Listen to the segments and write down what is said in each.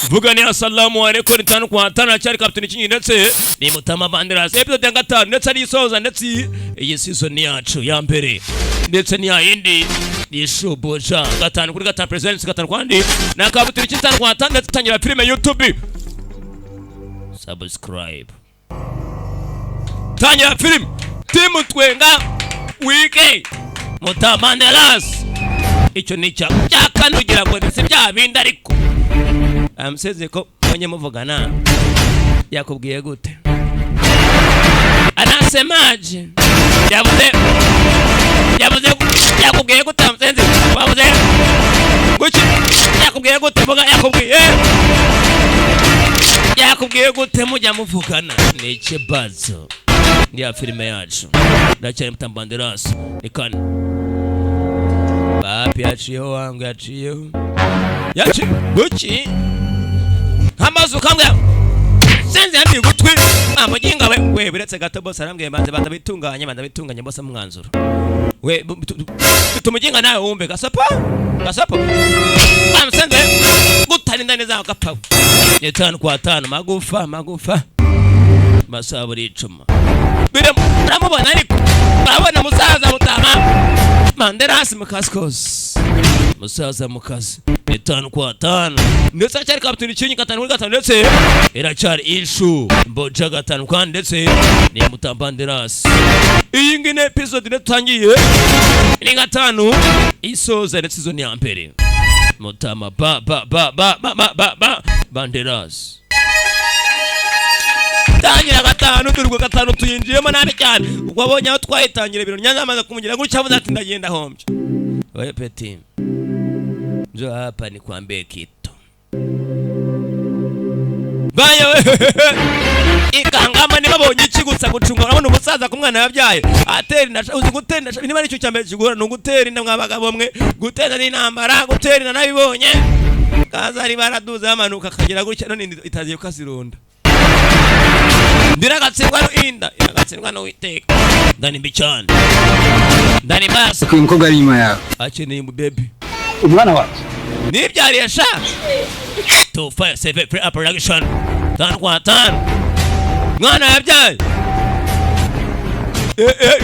Vuga ni assalamu alaikum, tanu kwa tanu aracyari Captain Kingi ndetse ni Mutama Banderas. Episode ya gatanu ndetse ari isoza, ndetse iyi season yacu ya mbere ndetse ni yindi ni Shuboja gatanu kuri gatanu presents gatanu kwandi na Captain Kingi tanu kwa tanu, ndetse tangira filime YouTube subscribe, tangira filime timu twenga wike Mutama Banderas. Icyo ni icya kane ugira ngo si bya bindi, ariko amuseze ko mwenye muvugana yakubwiye gute? Anasemaje? Yavuze yakubwiye gute amusenze? Wavuze guki? Yakubwiye gute? Vuga yakubwiye gute mujya muvugana? Ni ikibazo ya filime yacu. Ndacyari Mutama Banderas ni kane. Papi yaciyeho wangu yaciyeho yaci guki amazu kamwe senze yambi gutwi amuginga we biretse gato boss arambwiye banze bitunganye banze bitunganye boss amwanzuro we tumuginga nawe wumve gasopo gasopo amsenze gutarinda neza gapfa ni 5 kwa 5 magufa magufa masaburi icuma bire muramubona ariko murabona musaza Mutama Banderas mukaskos musaza mukazi ni 5 kwa 5 ndetse aracyari Captain Kingi gatanu kuri gatanu ndetse iracyari ishu mboja gatanu kandi ndetse ni Mutama Banderas. Iyi ngiyi ni episode dutangiye ni gatanu isoza ndetse season ya mbere Mutama ba ba ba ba ba ba ba Banderas. Tangira gatanu turwo gatanu tuyinjiyemo nabi cyane ubwo abonye aho twayitangira ibintu nyanza amaze kumugira gutya avuze ati ndagenda hombye. Oye petit, njoo hapa nikwambie kitu. Bayo ikangama nibabonye iki gusa gucunga urabona umusaza ku mwana yabyaye atera inda uzi gutera inda niba ari cyo cyambere kigora no gutera inda mwabagabo mwe gutera n'intambara gutera inda nabibonye kaza ari baraduza amanuka akagera gutya none itagiye kazirunda ndira gatsindwa no inda iragatsindwa no witeka ndani mbi cyane ndani basi uyu mukobwa ari inyuma yawe akeneye mu baby umwana wacu nibyariye sha 2 5 7 free production 5 kwa 5 mwana yabyaye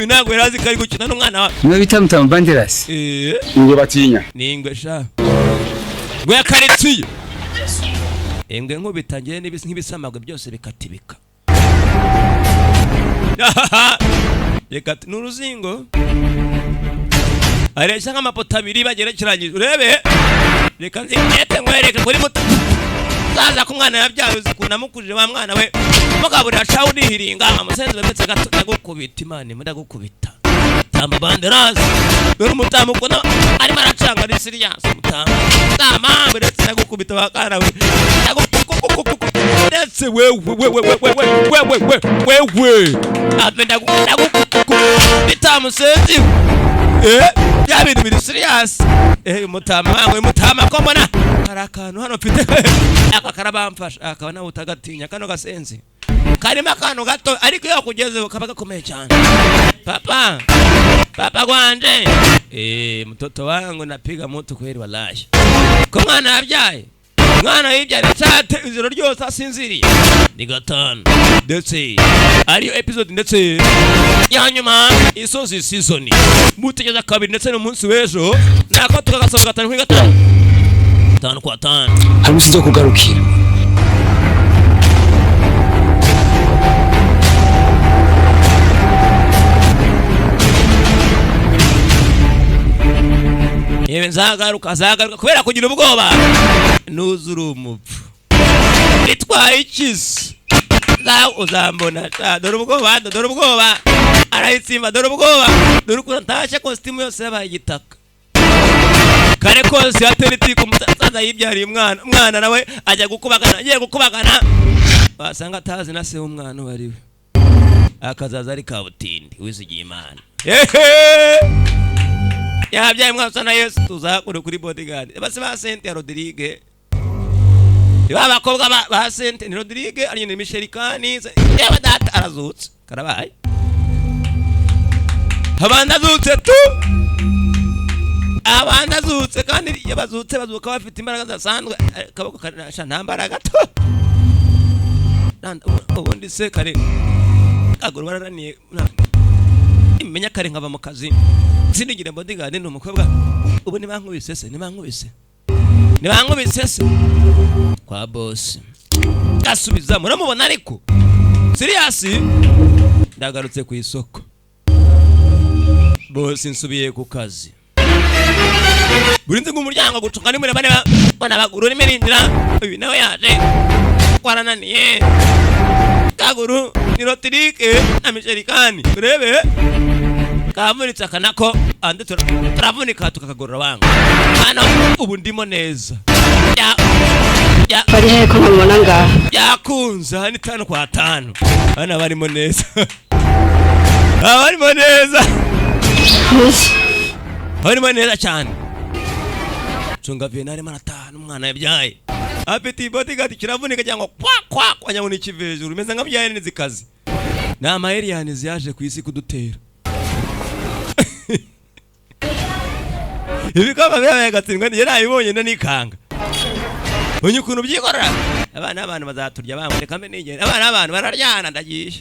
ntabwo yari azi ko ari gukina n'umwana wa niwe bita Mutama Banderas ingwe batinya ni ingwe sha ngwe yakaritsiye ingwe nkubitangire nk'ibisamagwe byose bikatibika reka n'uruzingo areshya nk'amapoto abiri bagerekeranyije urebe reka nzimwete nkwereke kuri muto saza ku mwana yabyaye uzi ukuntu amukujije wa mwana we mugaburira cawe unihiringa amusenzi bemetse gato ndagukubita imana ndagukubita Mutama Banderas dore umutama ukuntu arimo aracanga ari serious mutama mutama ndetse ndagukubita wa kana we ndetse wewe wewe wewe wewe wewe ave ndagukubita musenzi bya bintu biri serious mutama wangu mutama ko mbona hari akantu hano mfite aka karabamfasha akaba nawe utagatinya kano gasenzi karimo akantu gato ariko iyo kugezeho kaba gakomeye cyane. Papa papa gwanje mtoto wangu napiga moto kweli wallahi ko mwana yabyaye mwana yibyariye cyate ijoro ryose asinziriye ni gatanu ndetse ariyo episode ndetse ya nyuma isoza season mutegeza kabiri ndetse n'umunsi w'ejo nako tukagasoza gatanu kuri gatanu 5 kwa 5 hari umunsi zo kugarukira yewe nzagaruka nzagaruka kubera kugira ubwoba nuzura umupfu itwaye ikizi uzambona dore ubwoba dore ubwoba arayitsimba dore ubwoba dore ukuntu atashye kositimu yose yabaye igitaka kare kose yatera itiko umusaza yibyariye umwana umwana nawe ajya gukubagana agiye gukubagana wasanga atazi na se w'umwana uwo ari we akazaza ari kabutindi wizigiye Imana yabyaye umwana usa na Yesu tuzakure kuri bodyguard base ba Sente ya Rodrigue ba bakobwa ba Sente ni Rodrigue ari ni Michel Kani yaba data arazutse karabaye abandi azutse tu Abandi azutse, kandi iyo bazutse bazuka bafite imbaraga zidasanzwe. Akaboko karasha, nta mbaraga to. Ubundi se kare kaguru bararaniye imenya kare nkava mu kazi, sinigire bodyguard, ni umukobwa. Ubu nibankubise se, nibankubise, nibankubise se kwa boss gasubiza muramubona. Ariko serious, ndagarutse ku isoko, boss, nsubiye ku kazi. Burinze ng'umuryango gucunga nimureba niba mbona abaguru urimo irinjira. Uyu nawe yaje warananiye kaguru ni rotirike na misherikani, urebe kavunitse akanako andi turavunika tukakagorora wanga. Hano ubu ndimo neza ya ya. Bari hehe ko ntamubona ngaha? Byakunze hano 5 kwa 5, hano barimo neza, abarimo neza. Ntuzi. Barimo neza cyane. Cunga vena arimo arataha n'umwana yabyaye, afite bodyguard kiravunika cyangwa kwa kwa kwa nyabona ikiva hejuru imeze nka byaye n'izikazi. Ni ama aliens yaje ku isi kudutera ibikaba byabaye gatsindwa. Njye nabibonye ndanikanga, ubonye ukuntu byikorera. Abana b'abantu bazaturya bangwa, reka mbe nigenda. Abana b'abantu bararyana, ndagiye.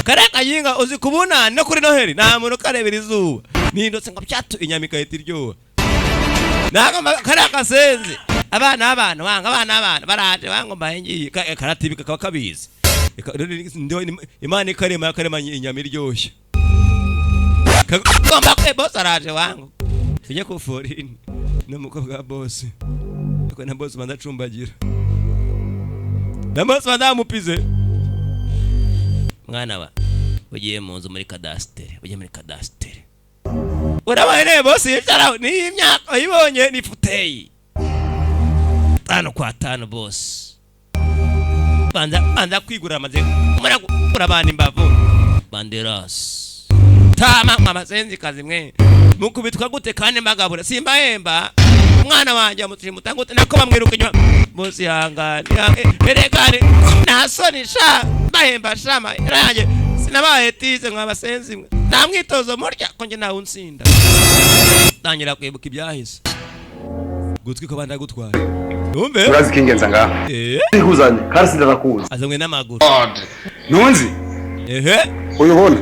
Kariya kayinga uzi kubuna no kuri Noheli nta muntu ukarebera izuba nindutse ngo byatu inyama igahita iryoha. Ntabwo kariya kasenzi, abana b'abantu banga, abana b'abantu baraje banga mbaye ngiye. Karatibika kaba kabizi. Imana ikarema yakarema inyama iryoshye. Kagomba kwe boss araje wangu, tujye ku forini n'umukobwa wa boss, ariko na boss banza acumbagira, na boss banza yamupize. Mwana wa ugiye mu nzu muri kadasitere, ugiye muri kadasitere, urabaye ne boss yicara ni imyaka uyibonye ni fauteuil 5 kwa 5. Boss banza banza kwigura, amaze kumara gukura abana imbavu. Banderas tama amasenzi kazi mwe mukubitwa gute kandi mbagabura simbahemba? Umwana wanjye amutsimuta gute nako bamwiruka inyuma? Boss yihangane, erekane nta soni sha, mbahemba shama yanjye sinabaye tize mwa basenzi mwe, nta mwitozo murya ko njye nawe unsinda. Tangira kwibuka ibyahise gutwi ko bandagutwaye umve. Urazi ikingenza ngaha? Ikuzanye kandi sindanakuzi. Azanywe n'amaguru. Ntunzi. Ehe. Uyubona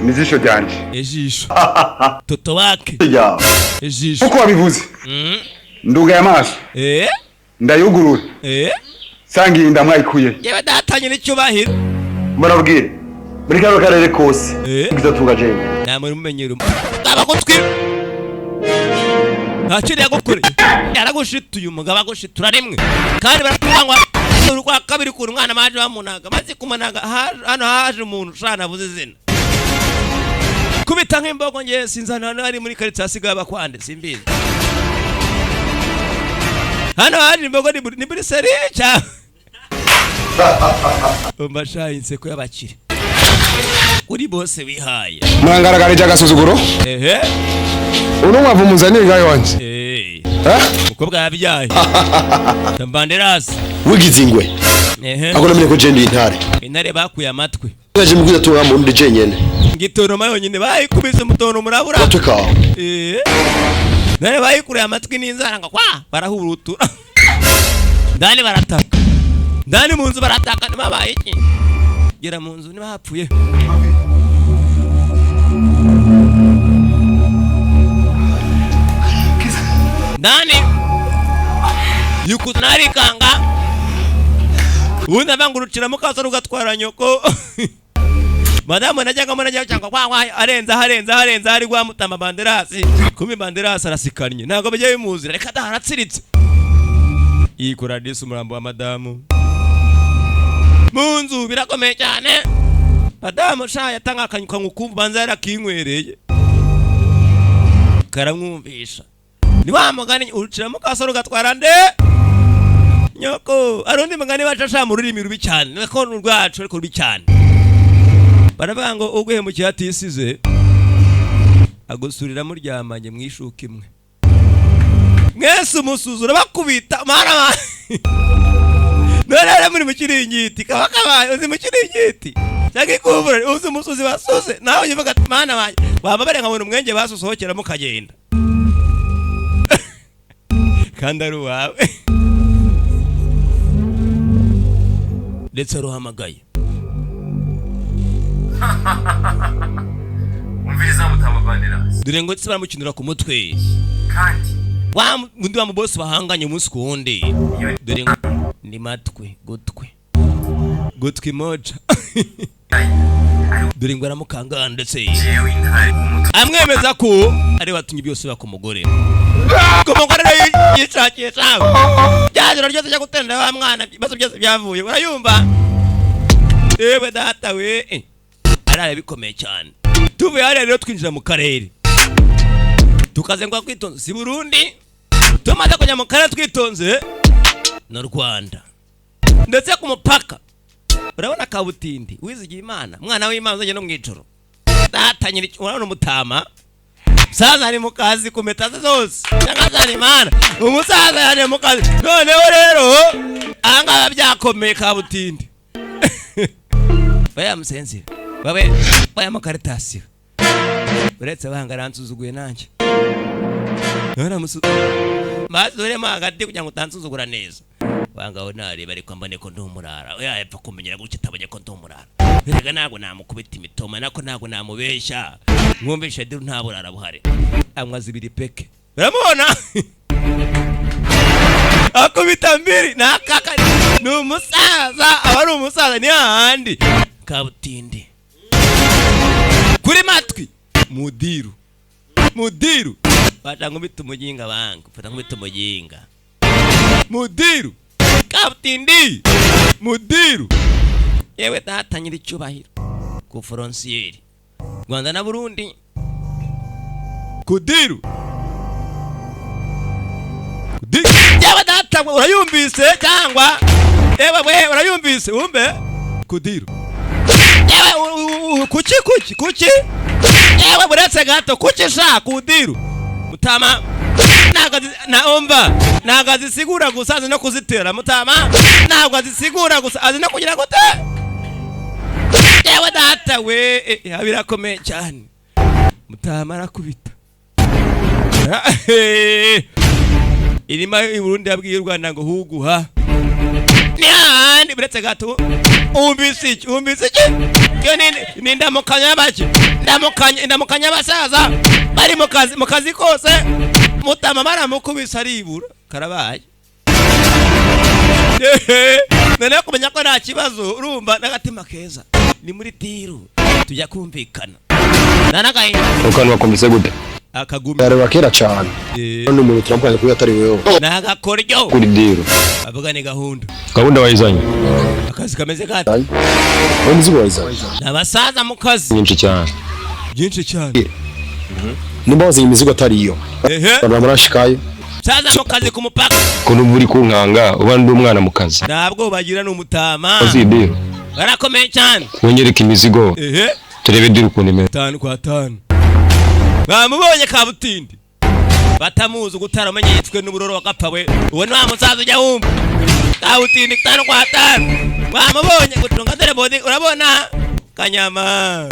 ni ijisho ryanje. Ijisho toto wake. Ryawe. Ijisho. Uko wabivuze, ndugaye amaso, ndayugurura, sanga iyi ndamwayikuye. Yewe data nyiri icyubahiro. Murabwire muri kano karere kose tuga jewe. Nta muntu umumenyera umugabo gutwi, nta kintu yagukoreye, yaragushituye umugabo agushitura rimwe kandi barakubangwa urwa kabiri. Ukuntu umwana baje bamunaga, maze kumunaga hano haje umuntu ushana avuze izina kubita nk'imbogo. Ngewe sinzi hano ari muri karitsiye hasigaye abakwande, simbizi. Hano haje imbogo ni muri seri cyangwa umva shayi inseko y'abakire kuri bose wihaye. Mwangaragarije agasuzuguro. Ehe. Uno mwavu muzaniye ngayo wanje. Eh? Umukobwa yabyaye Banderas. Wigize ingwe. Ehe. Ako namenye ko je ndi intare. Intare bakuye amatwi. Naje mugwiza tunga mu ndi jenyene. Ngitoroma yonyine bayikubise umutono murabura. Agatwe kawe. Nare bayikuye amatwi n'inzara ngo kwa barahurutura ndani, barataka ndani mu nzu, barataka ntibabaye iki gera mu nzu niba hapfuye. Ndani yukuza narikanga, ubundi avangurukira mukaso rugatwara nyoko. Madamu najyaga mbona cyangwa kwa kwa arenza arenza arenza ari rwamutama Banderasi kumi. Banderasi arasikanye, ntabwo bijya bimuzira, reka da aratsiritse yikora disi umurambo wa madamu mu nzu birakomeye cyane. Madamu sha yatanga akanyuka ngukumva banza yarakinywereye karamwumvisha. Ni wa mugani urucira mukasoro gatwara nde nyoko. Ari undi mugani baca sha mu rurimi rubi cyane, nako urwacu ariko rubi cyane, baravuga ngo uguhemukiye atisize agusurira muryamanye mwishuka imwe mwese umusuzura bakubita mara none rero muri mu kiringiti kaba kabaye uzi mu kiringiti cyangwa ikuvura uzi umusuzi wasuze nawe uvuga ati mana wanjye. Waba nkabona umwenge basusohokeramo ukagenda kandi ari uwawe. Ndetse ruhamagaye. Umviriza, mutama Banderas. Dore ngo ndetse baramukinira ku mutwe. Kandi wa undi wa mubosi bahanganye umunsi ku wundi. Iyo Dore ngo ni matwi gutwi gutwi moja. Dore ngo aramukanga ndetse jewe intare umutwe. Amwemeza ko ari watumye byose biba ku mugore, ku mugore rero yishakisha byajoro ryose cyo gutenda wa mwana, ibibazo byose byavuye, urayumva yewe data we. Arara bikomeye cyane. Tuvuye hariya rero twinjira mu karere tukazenguka twitonze, si Burundi, tumaze kujya mu karere twitonze no Rwanda ndetse ku mupaka urabona Kabutindi wizigiye Imana, mwana w'Imana uzajya no mu ijoro. Data nyiri, urabona umutama musaza ari mu kazi ku mpeta ze zose cyangwa Imana, umusaza yari mu kazi. Noneho rero ahangaha byakomeye, Kabutindi baya musenzi babe baya mukaritasi uretse banga aransuzuguye nanjye mazuremo hagati kugira ngo utansuzugura neza. Wanga we nareba ariko mbone ko ndi umurara, oya yapfa kumenyera gutya atabonye ko ndi umurara. Erega ntabwo namukubita imitoma nako, ntabwo namubeshya mwumvishe diru, nta burara buhari. Anywa zibiri peke, uramubona akubita mbiri nakaka, ni umusaza, aba ari umusaza ni hahandi. Kabutindi kuri matwi mudiru mudiru, fata nkubita umujinga wangu, fata nkubita umujinga mudiru Kabutindi mudiru. Yewe data nyiri icyubahiro ku frontière Rwanda na Burundi kudiru kudiru. Yewe data urayumvise cyangwa yewe we urayumvise umbe kudiru. Yewe kuki kuki kuki yewe buretse gato kuki sha kudiru mutama ntabwo naomba ntabwo azisigura gusa azi no kuzitera mutama, ntabwo azisigura gusa azi no kugira gute. Yewe data we, birakomeye cyane mutama arakubita. Irima i Burundi yabwiye u Rwanda ngo huguha ni hahandi buretse gato. Umvise iki, umvise iki? Iyo ni ndamukanya bake, ndamukanya, ndamukanya abasaza bari mu kazi, mu kazi kose. Mutama baramukubise aribura karabaye. Noneho kumenya ko nta kibazo, urumva n'agatima keza ni muri tiru tujya kumvikana nanagahinda. Ukantu bakumvise gute? Akagumi Yareba kera cyane. None umuntu turamukanya kuko atari wewe. Nagakoryo Kuri diru. Avuga ni gahunda. Gahunda wayizanye. Akazi kameze gate? Wowe muzigo wayizanye. N'abasaza mu kazi. Nyinshi cyane. Byinshi cyane. Nimba wazanye imizigo atari iyo. Abantu barashikaye. Saza mu kazi ku mupaka. Ko numva uri kunkanga uba ndi umwana mu kazi. Ntabwo bagira n'umutama. Uzi diru. Barakomeye cyane. Wonyereka imizigo. Turebe diru ukuntu imeze. 5 kwa 5. Bamubonye Kabutindi batamuzi gutaramenye yitwe n'uburoro wagapfa we, uwo ni wa musaza ujya wumva Kabutindi 5 kwa 5. Bamubonye gutunga dore bodi, urabona kanyama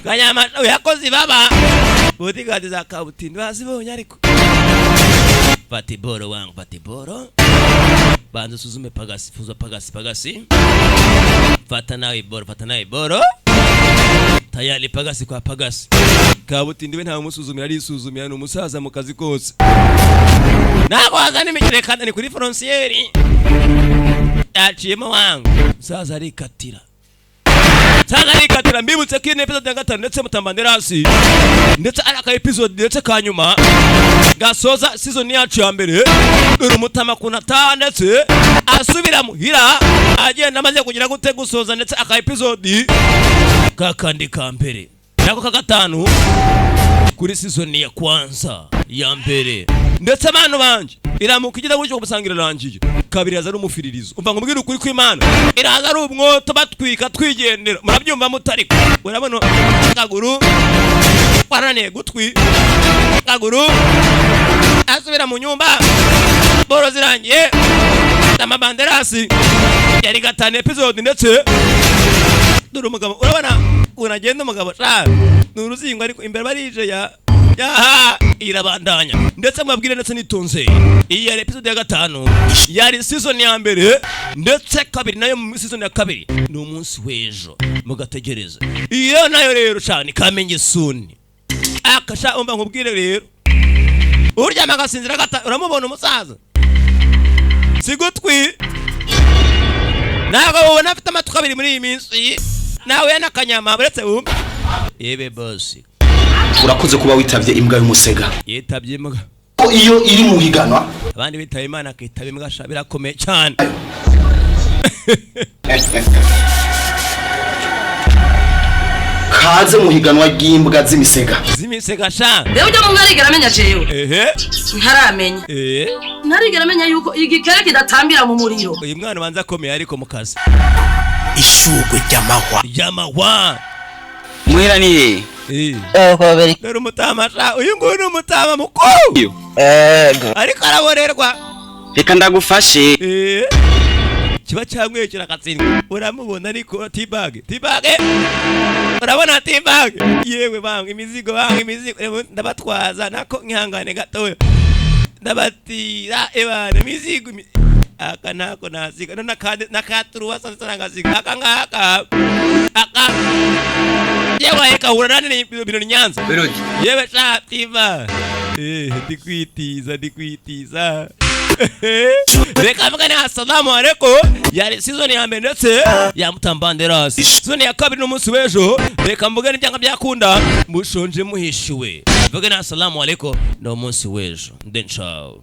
kanyama yakoze baba bodyguard za Kabutindi bazibonye. Ariko patiboro wangu patiboro, banza usuzume pagasi, fuza pagasi pagasi, fata nawe iboro, fata nawe iboro tayari pagasi kwa pagasi. Kabutindi we nta musuzumira, arisuzumira, ni umusaza mu kazi kose. Ntabwo wazana imikino kandi ni kuri frontière yaciyemo wangu. Musaza arikatira, musaza arikatira. Mbibutse ko iyi ni episode ya 5 ndetse mutambanderasi ndetse ari aka episode ndetse ka nyuma gasoza season yacu ya mbere. Dore umutama kunata ndetse asubira muhira agenda amaze kugira gute gusoza ndetse aka episode kakandi ka mbere nako ka 5 kuri season ya kwanza ya mbere. Ndetse abantu banje iramuka igira gutyo gusangira irangiye kabiri yaza ari umufiririzo. Umva ngo mbwire ukuri kw'Imana, iraza ari umwoto batwika twigendera, murabyumva mutariko. Urabona kaguru warananiye gutwi, kaguru asubira mu nyumba boro zirangiye amabanderasi yari 5 episode ndetse Dore umugabo, urabona unagenda umugabo sha, ni uruzingo, ariko imbere barije ya yaha irabandanya. Ndetse mubabwire ndetse nitonze, iyi yari episode ya gatanu, yari season ya mbere, ndetse kabiri nayo mu season ya kabiri ni umunsi w'ejo, mugategereza. Iyo nayo rero sha ni coming soon. Akasha umva nkubwire rero, uryama agasinzira gata, uramubona umusaza si gutwi, ntabwo ubona afite amatwi abiri muri iyi minsi, nawe n'akanyama. Uretse wumve yebe bosi. Urakoze kuba witabye imbwa y'umusega. Yitabye imbwa. Ko iyo iri mu higanwa. Abandi bitaba Imana, akitaba imbwa sha, birakomeye cyane. Kaze mu higanwa ry'imbwa z'imisega. Z'imisega sha. Rero ujya mu ntarigera amenya jewe. Ntaramenya. Ntarigera amenya yuko igikere kidatambira mu muriro. Uyu mwana ubanza akomeye, ariko mu kazi. Ishugwe ry'amahwa. Ry'amahwa. Muhira ni he? Dore umutama sha, uyu nguyu ni umutama mukuru, ariko araborerwa. Reka ndagufashe. Kiba cyamwekera akatsindwa, uramubona ariko tibage tibage, urabona tibage yewe, banga imizigo, banga imizigo. Ewe, ndabatwaza nako nkihangane gatoya, ndabatira ebana imizigo aka ntako nasiga no nakaturuwasa nangasiga aka ngaka aka yewe kahura nani bintu Nyanza yewe sha tiva, ndikwitiza ndikwitiza. Reka mvuga ni assalamu alaikum. Yari season ya mbere ndetse ya Mutambanderas, season ya kabiri n'umunsi w'ejo. Reka mvuge n'ibyanga byakunda, mushonje muhishiwe. Mvuge ni assalamu alaikum, ni umunsi w'ejo, then ciao.